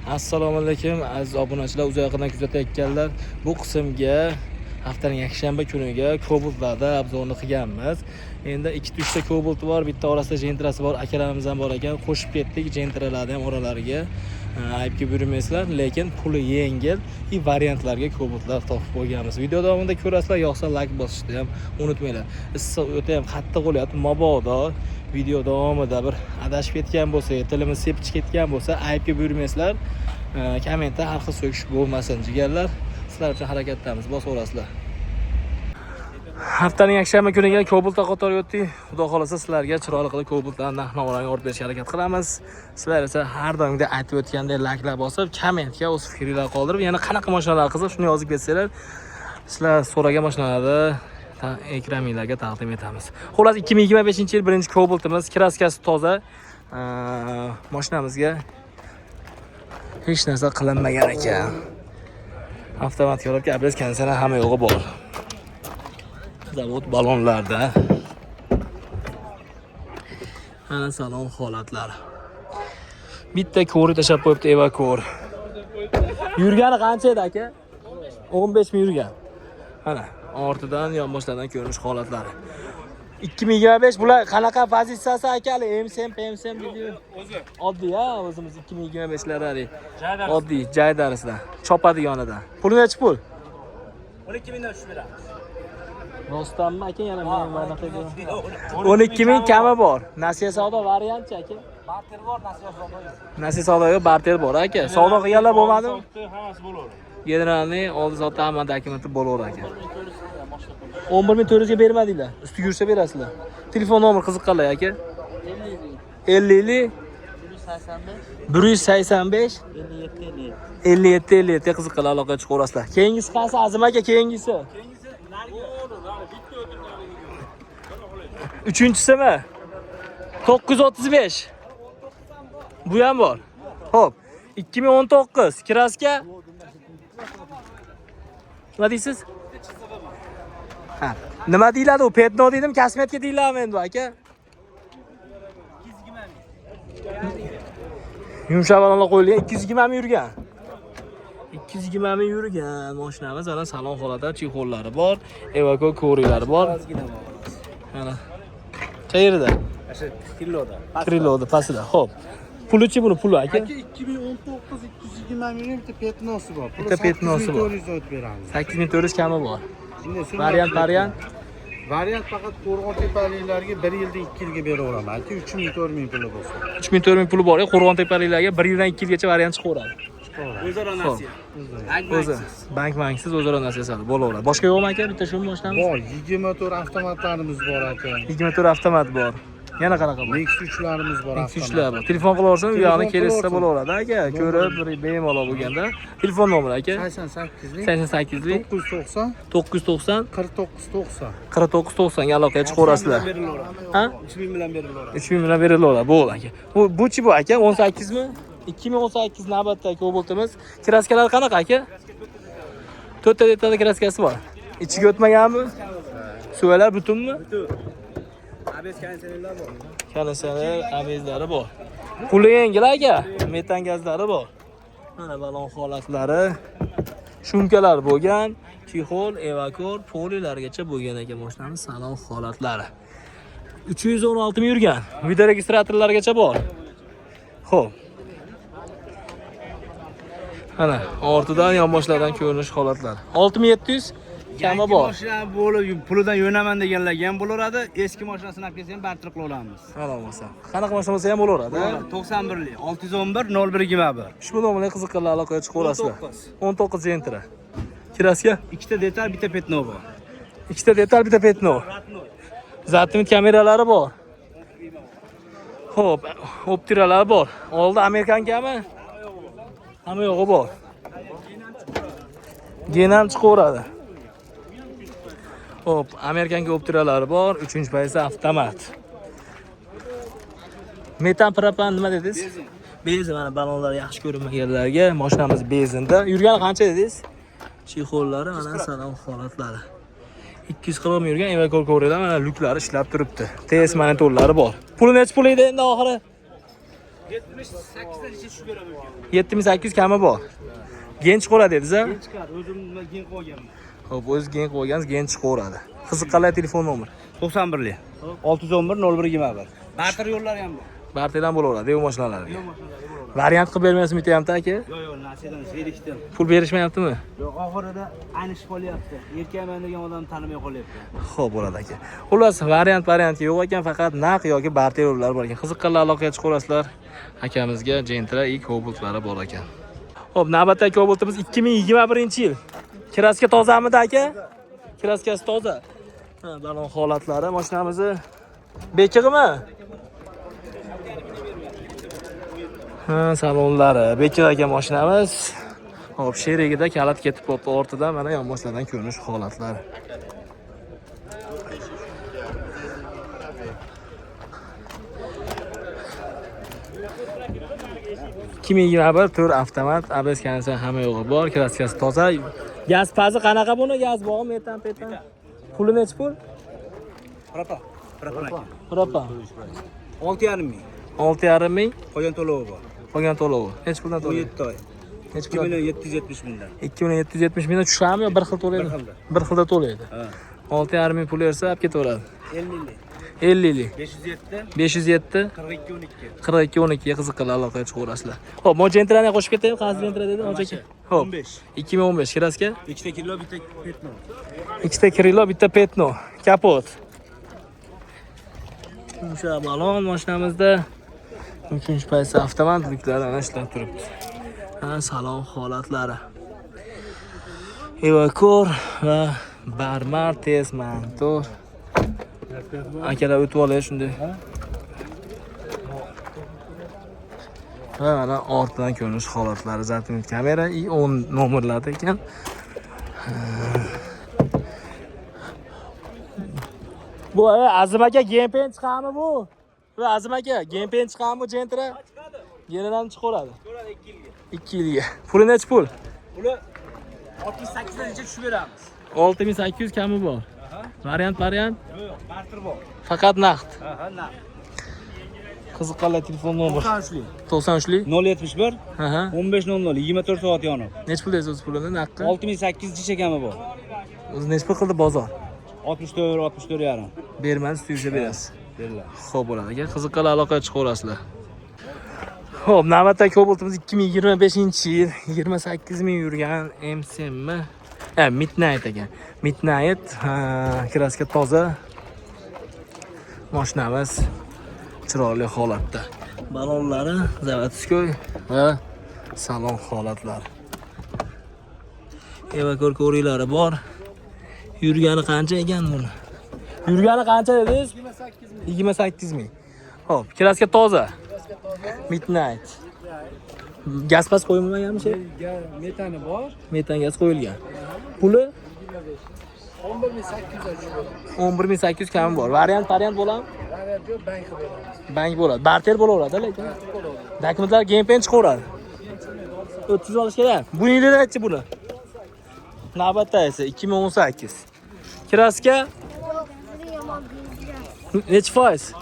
Assalomu alaykum aziz obunachilar, uzoq yaqindan kuzatayotganlar. Bu qismga haftaning yakshanba kuniga Cobaltlarda обзор ni qilganmiz. Endi ikkita uchta Cobalt bor, bitta orasida Gentrasi bor, akalarimiz ham bor ekan. Qo'shib ketdik Gentralarni ham oralariga. Aybga buyurmaysizlar, lekin puli yengil и variantlarga Cobaltlar topib qo'yganmiz. Video davomida ko'rasizlar, yoqsa like bosishni ham unutmanglar. Issiq o'ta ham qattiq bo'lyapti. Mabodo video davomida bir adashib ketgan bo'lsa, tilimiz sepich ketgan bo'lsa, aybga buyurmaysizlar. Kommentda har xil so'kish bo'lmasin, jigarlar. Sizlar uchun harakatdamiz, bosaverasizlar. Haftaning yakshanba kuniga Cobaltda qator o'tdik. Xudo xohlasa sizlarga chiroyli qilib Cobaltlarni narx-navolarni yorib berishga harakat qilamiz. Sizlar esa har doimgidek aytib o'tgandek layklar bosib, kommentga o'z fikringlarni qoldirib, yana qanaqa mashinalar qiziq shuni yozib ketsanglar, sizlar so'ragan mashinalarni ekraninglarga taqdim etamiz. Xullas, 2025-yil birinchi Cobaltimiz, краска si toza. Mashinamizga hech narsa qilinmagan ekan. Avtomat коробка, ABS, konditsioner, hamma yo'g'i bor. Zavod balonlarda. Ana salon holatlari. Bitta ko'ri tashlab qo'yibdi, evakor. Yurgani qancha edi, aka? 15 ming yurgan. Mana ortidan, yonboshlardan ko'rinish holatlari. 2025 bular qanaqa pozitsiyasi, aka? Hali MSM, PMSM deydi. O'zi. Oddiy, ha, o'zimiz 2025lar hali. Oddiy, jaydarisidan, chopadiganidan. Puli nechi pul? 12 mingdan tushib beramiz. Rostdanmi, aka, yana men anaqa 12 ming kami bor. Nasiya savdo variantchi, aka? Barter bor, nasiya savdo. Nasiya savdo yo'q, barter bor, aka. Savdo qilganlar bo'lmadimi? Hammasi bo'laveradi. Generalniy oldi sotdi hamma dokumenti bo'laveradi, aka. 11 400 ga bermadinglar. Ustiga yursa berasizlar. Telefon nomer qiziqqanlar, aka. 50 185 57 57 qiziqqanlar aloqaga chiqaverasizlar. Keyingisi qaysi, Azim aka, keyingisi? Keyingisi narigi. Bitta o'tirdi. Uchinchisimi? 935. Bu ham bor. Xo'p. 2019 краска. Nima deysiz? Ha. Nima deyiladi u? Пятно dedim, kosmetika deyiladimi endi bu, aka? 220 ming. Yumshoq balonlar qo'yilgan, 220 ming yurgan. 220 ming yurgan mashinamiz, mana salon holati, чехол lari bor, evako ko'riklari bor. Ozgina bor. Mana. Qayerda? O'sha kiloda. Крыло da pastida. Xo'p. Pulichi, buni puli, aka? Aka, 2019, 220 ming, bitta пятно si bor. Puli Bitta пятно si bor. 8400 o'tib beramiz. 8400 kami bor. Shunday so'm. Variant, variant. Variant faqat Qo'rg'on tepaliklarga 1 yildan 2 yilga beraveraman. Aka, 3000 4000 puli bo'lsa. 3000 4000 puli bor. Qo'rg'on tepaliklarga 1 yildan 2 yilgacha variant chiqaveradi. Chiqaveradi. O'zaro nasiya. O'zi bank banksiz o'zaro nasiya solib bo'laveradi. Boshqa yo'qmi, aka? Bitta shumi mashinamiz? Bor, 24 avtomatlarimiz bor, aka. 24 avtomat bor. Yana qanaqa bor? Nexus 3larimiz bor. Nexus 3lar bor. Telefon qilib olsam, u yog'ini Telefon kelishsa qilib bo'laveradi, aka. Ko'rib bir bemalol bo'lganda. Telefon nomeri, aka? 88lik 88lik 990 990 49 90. 49 90 ga aloqaga chiqaverasizlar. Berilaveradi. Ha? 3000 bilan berilaveradi. 3000 bilan berilaveradi. Bo'ldi, aka. Bu-chi bu, aka? 18 mi? 2018 navbatdagi Cobaltimiz. Краска lar qanaqa, aka? To'rtta detalda краска si bor. Ichiga o'tmaganmi? Suvalar butunmi? ABS, konditsionerlar bor. Konditsioner, ABSlari bor. Puli yengil, aka. Metan gazlari bor. Mana balon holatlari. Шумка lar bo'lgan, чехол, evakor, polilargacha bo'lgan ekan mashinamiz salon holatlari. 316 ming yurgan. Video registratorlargacha bor. Xo'p. Mana ortidan, yonboshlardan ko'rinish holatlari. 6700 kami bor. Mashina bo'lib, pulidan yo'naman deganlarga ham bo'laveradi. Eski mashinasini olib kelsa ham barter qila olamiz. Mana bo'lsa. Qanaqa mashina bo'lsa ham bo'laveradi. 91lik 611 01 21. Ushbu nomerga qiziqqanlar aloqaga chiqaverasizlar. 19. 19 Gentra. Краска Ikkita detal, bitta пятно bor. Ikkita detal, bitta пятно. Затемнить kameralari bor. Xo'p, optiralar bor. Oldi американка mi? Hamma yo'g'i bor. Gen ham chiqaveradi. Xo'p, американка optiralari bor. 3-pozitsiya avtomat. Metan, propan nima dedingiz? Benzin. Mana balonlar yaxshi ko'rinmaganlarga mashinamiz benzinda. Yurgani qancha dedingiz? Чехол lari, mana salon holatlari. 240 ming yurgan, evakor ko'ringlar, mana lyuklari ishlab turibdi. TS monitorlari bor. Puli nechi pul edi endi oxiri? 78 dan ichi tushib beraman uka. 7800 kami bor. Gen chiqaradi dedingiz a? Gen chiqadi, o'zim gen qo'yganman. Xo'p, o'zi gen qo'ygansiz, gen chiqaradi. Qiziqqanlar telefon nomer. 91lik. 611 01 21. Barter yo'llari ham bor. Barterdan bo'laveradi, yo'q mashinalarga. Variant qilib bermaysizmi bitta hamda aka? Yo'q, yo'q, nasiyadan zerikdim. Pul berishmayaptimi? Yo'q, oxirida aynishib qolyapti. Erkakman degan odam tanimay qolyapti. Xo'p, bo'ladi aka. Xullas, variant yo'q ekan, faqat naq yoki barter yo'llar bor ekan. Qiziqqanlar aloqaga chiqaverasizlar. Akamizga Gentra и Cobaltlari bor ekan. Xo'p, navbatdagi Cobaltimiz 2021-yil. Kraska tozamidi aka? Kraskasi toza. Ha, balon holatlari mashinamizni bekig'imi? Ha, salonlari bekiq aka mashinamiz. Xo'p, sherigida kalit ketib qolibdi ortidan, mana yonboshlardan ko'rinish holatlari. ...2021 to'rt avtomat, ABS konditsioner hamma yo'g'i bor, kraskasi toza. Gaz pazi qanaqa buni? Gaz bormi, metan, petan? Puli nechi pul? Propa. Propa aka. Propa. 6,5 ming. 6,5 ming Qolgan to'lovi bor. qolgan to'lovi. Nechi puldan to'laydi? 17 oy. Nechi 2 puldan? million 770 mingdan. 2 million 770 mingdan tushadimi yo bir xil to'laydi? Bir xilda. Bir xilda to'laydi. Ha. 6,5 ming pul bersa olib ketaveradi. 50 lik. 50 lik. 507 507 42 12. 42 12 ga qiziqqanlar aloqaga chiqaverasizlar. Xo'p, mo Gentrani qo'shib ketaymi? Qaysi Gentra dedi? Hoji aka. Xo'p. 15. 2015 kraska. Ikkita kilo, bitta petno. Ikkita krilo, bitta petno. Kapot. O'sha balon mashinamizda uchinchi paytda avtomat lyuklari ana ishlab turibdi. Ha, salon holatlari. Evakor va barmar tez motor. Akalar o'tib olay shunday. Va mana ortidan ko'rinish holatlari zaten kamera i 10 nomerlarda ekan. Bu Azim aka gempen chiqami bu? Bu Azim aka gempen chiqami bu Gentra? Chiqadi. Yenidan chiqaradi. Ko'radi 2 yilga. 2 yilga. Puli nechi pul? Puli 68 dan ichi tushib beramiz. 6800 kami bor. Variant. Yo'q, yo'q, barter bor. Faqat naqd. Ha, naqd. Qiziqqanlar telefon nomer 93lik. 93lik. 071 Ha ha. 1500 24 soat yonib. Nechi pul deysiz o'zi pulini naqdga? 6800 jicha kami bor. O'zi nechi pul qildi bozor? 64 64 yarim. Bermadi, suyursa berasiz. Beriladi. Xo'p bo'ladi aka. Qiziqqanlar aloqaga chiqaverasizlar. Xo'p, navbatdagi Cobaltimiz 2025-yil 28 ming yurgan MCM-mi? Ha, Midnight ekan. Midnight, ha, kraska toza. Mashinamiz chiroyli holatda. Balonlari заводской va salon holatlari. Evakor ko'riklari bor. Yurgani qancha ekan buni? Yurgani qancha dedingiz? 28 ming. Xo'p, kraska toza. Midnight. Gaz pas qo'yilmaganmi shu? Metani bor. Metan gaz qo'yilgan. Puli 11800 11800 kami bor. Variant bo'ladimi? Variant yo'q, bank qilib beramiz. Bank bo'ladi. Barter bo'laveradi lekin. Dokumentlar gempen chiqaveradi. 30 olish kerak. Bu yilda nechi buni? Navbatda esa 2018. Kraska nechi foiz?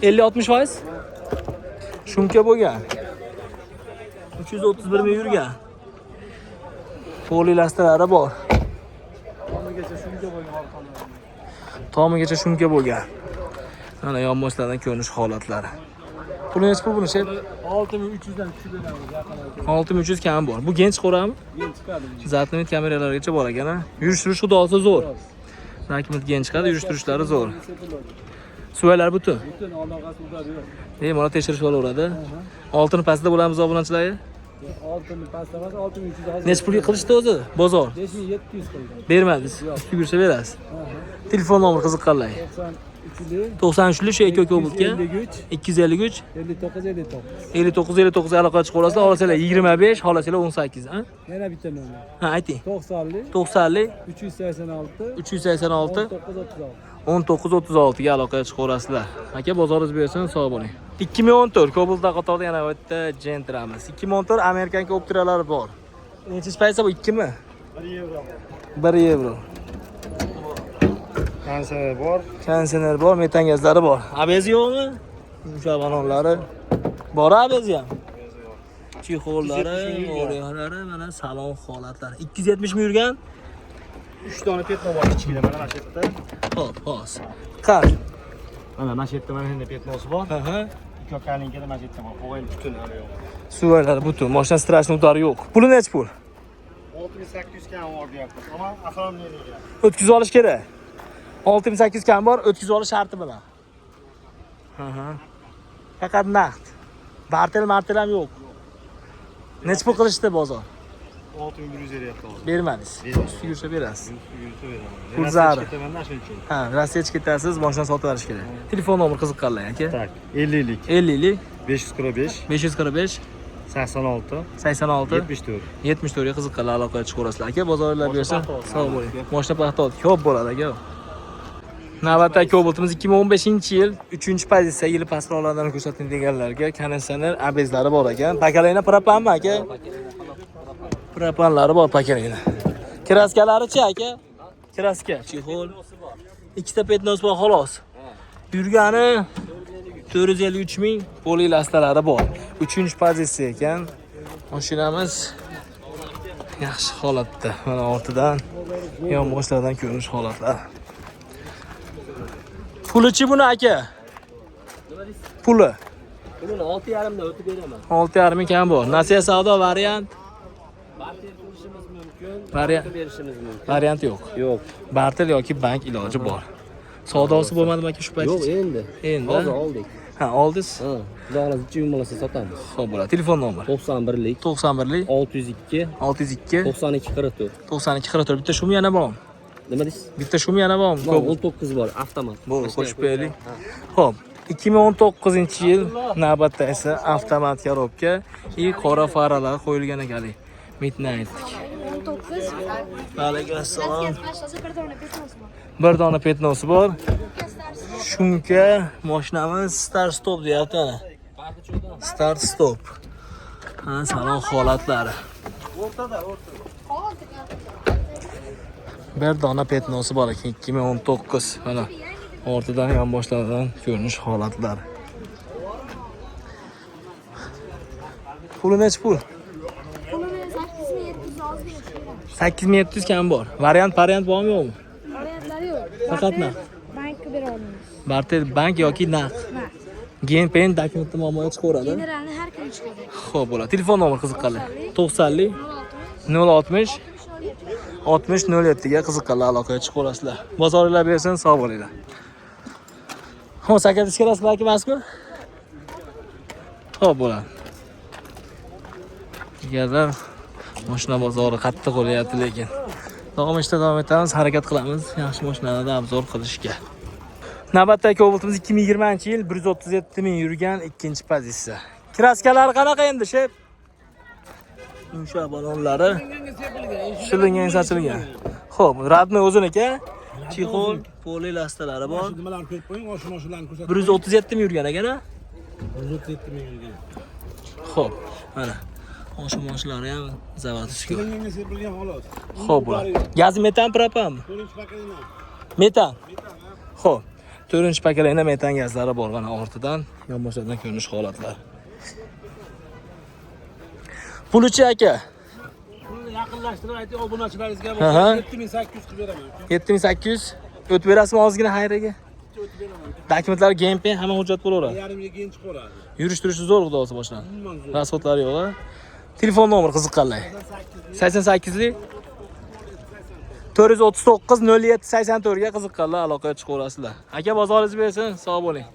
50-60 foiz? Shumka bo'lgan. 331 ming yurgan. Polilastalari bor. Tomigacha shunga bo'lgan orqalari. Tomigacha shumka bo'lgan. Mana yonboshlardan ko'rinish holatlari. Puli nechi pul buni shef? 6300 dan tushib beramiz yaqin aka. 6300 kami bor. Bu gench qo'rami? Gen chiqadi. Zatlimit kameralargacha bor ekan, ha? Yurish turish xudo xohlasa zo'r. Dokument gen chiqadi, yurish turishlari zo'r. Suvaylar butun. Butun aloqasi ular yo'q. Bemalol tekshirish bo'laveradi. Oltini pastida bo'lamiz obunachilarga. Oltinni past emas, 6300 hozir. Nechi pulga qilishdi o'zi? Bozor. 5700 qildi. Bermadingiz. Yugursa berasiz. Telefon nomeri qiziqqanlar. 93lik 93lik shu Eko Cobaltga 253 253 59 59. 59 59 aloqaga chiqaverasizlar. Xohlasanglar 25, xohlasanglar 18, ha? Yana bitta nomer. Ha, ayting. 90lik 90lik 386 386 19 36. 1936 ga aloqaga chiqaverasizlar. Aka, bozoringiz bersin, sog' bo'ling. 2014 Cobaltda qatorda yana bitta Gentramiz. 2014 Amerikan Optralari bor. Nechinchi paysa bu 2 mi? 1 yevro. 1 yevro. Konditsioner bor. Konditsioner bor, metan gazlari bor. ABS yo'qmi? Yumshoq balonlari bor o'zi ham. Чехол lari, o'ryoqlari, mana salon holatlari. 270 ming yurgan. 3 dona пятно bor kichkina mana mana shu yerda. Xo'p, hozir. Qar. Mana shu yerda mana shunday пятно si bor. Aha. Ikki kalinkada mana shu yerda bor. Qolgan butun hali yo'q. Suvarlari butun, mashina страшный удар i yo'q. Puli nechi pul? 6800 kam bor deyapmiz. Ammo оформление ga. O'tkazib olish kerak. 6800 kam bor, o'tkazib olish sharti bilan. Aha. Faqat naqd. Barter marter ham yo'q. Nechi pul qilishdi bozor? 6100 beryapti hozir. Bermadingiz. Bermadim. Ustiga yursa berasiz. Yursa beraman. Pul zari. Ketaman shuning uchun. Ha, Rossiyaga ketasiz, mashina sotib olish kerak. Telefon nomeri qiziqqanlar aka. Так, 50lik 50 545 545 86 86 74. 74 ga qiziqqanlar aloqaga chiqaverasizlar. Aka, bozorlar bersa, sog' bo'ling. Mashina paxta ko'p bo'ladi aka. Navbatdagi Cobalt'imiz 2015-yil 3-pozitsiya, yili pastroqlardan ko'rsating deganlarga konditsioner обрез lari bor ekan. Поколение propanmi aka? Propanlari bor поколение. Краска lari-chi aka? Краска, чехол. Ikkita пятно si bor xolos. Yurgani 453 ming poli lastalari bor. 3-pozitsiya ekan. Mashinamiz yaxshi holatda. Mana ortidan yonboshlardan ko'rinish holatlari. Pulichi buni aka? Puli Pulini 6,5 dan o'tib beraman. 6,5 ming kam bor. Nasiya savdo variant, Barter qilishimiz mumkin. Variant. Berishimiz mumkin. Variant yo'q. Yo'q. Barter yoki bank iloji bor. Savdosi bo'lmadimi aka shu payt? Yo'q endi. Endi. Hozir oldik. Ha, oldingiz. Ha, xudo xohlasa 3 yil bo'lsa sotamiz. Xo'p bo'ladi. Telefon nomeri 91lik 91lik 602 602 92 44. 92 44. Bitta shumi yana bormi? Nima deysiz? Bitta shumi yana bormi? Bor, 19 bor, avtomat. Bo'ldi, qo'shib qo'yaylik. Xo'p, 2019-yil navbatda esa avtomat коробка и qora faralar qo'yilgan ekan. Midnight'lik. 19. Alaykum assalom. Mashinasi bir dona пятно si bor. Bir dona пятно si bor. Шумка mashinamiz start stop deyapti ana. Start stop. Ha, salon holatlari. Qog'oz. Bir dona пятно si bor ekan 2019 mana ortidan yonboshlaridan ko'rinish holatlari. Puli nechi pul? Pulini 8700 ozgina chiqaman. 8700 kam bor. Variant variant bormi yo'qmi? Variantlari yo'q. Faqat naqd. Bankka bera olmaymiz. Barter bank yoki naqd. Naqd. Gen pen dokumentda muammoga chiqaveradi. Generalni har kuni chiqadi. Xo'p bo'ladi. Telefon nomeri qiziqqanlar. 90lik 060 060 60 07 ga qiziqqanlar aloqaga chiqaverasizlar. Bozoringlar bersin, sog' bo'linglar. Xo'p, sakkiz kelasizlar emasmi? Xo'p bo'ladi. Jigarlar, mashina bozori qattiq bo'lyapti lekin. Davom ishda davom etamiz, harakat qilamiz yaxshi mashinalarni обзор qilishga. Navbatdagi Cobalt'imiz 2020-yil 137 ming yurgan ikkinchi pozitsiya. Краска lari qanaqa endi, shef? Yumshoq balonlari shilingan, sachilgan. Xo'p, родной o'ziniki. Чехол, poli lastalari bor. Nimalarni ko'rib qo'ying, oshna-oshnalarni ko'rsatib. 137 ming yurgan ekan, a? 137 ming yurgan. Xo'p, mana. Oshna moshinalari ham заводской. Shilinganga sepilgan xolos. Xo'p, bo'ladi. Gazi metan propanmi? To'rtinchi поколение. Metan. Xo'p. To'rtinchi поколение metan gazlari bor mana ortidan, yonboshlaridan ko'rinish holatlari. Pulichi aka? Pulni yaqinlashtirib ayting, obunachilaringizga Aha. 7800 qilib beraman. 7800 o'tib berasizmi ozgina xayriga? O'tib beraman. Dokumentlar GMP hamma hujjat bo'laveradi. Yarimga keyin chiqaveradi. Yurish turishi zo'r xudo xohlasa boshlanadi. Umuman zo'r. Расход lari yo'q, a? Telefon nomeri qiziqqanlar. 88lik 439 07 84 ga qiziqqanlar aloqaga chiqaverasizlar. Aka, bozoringiz bersin, sog' bo'ling.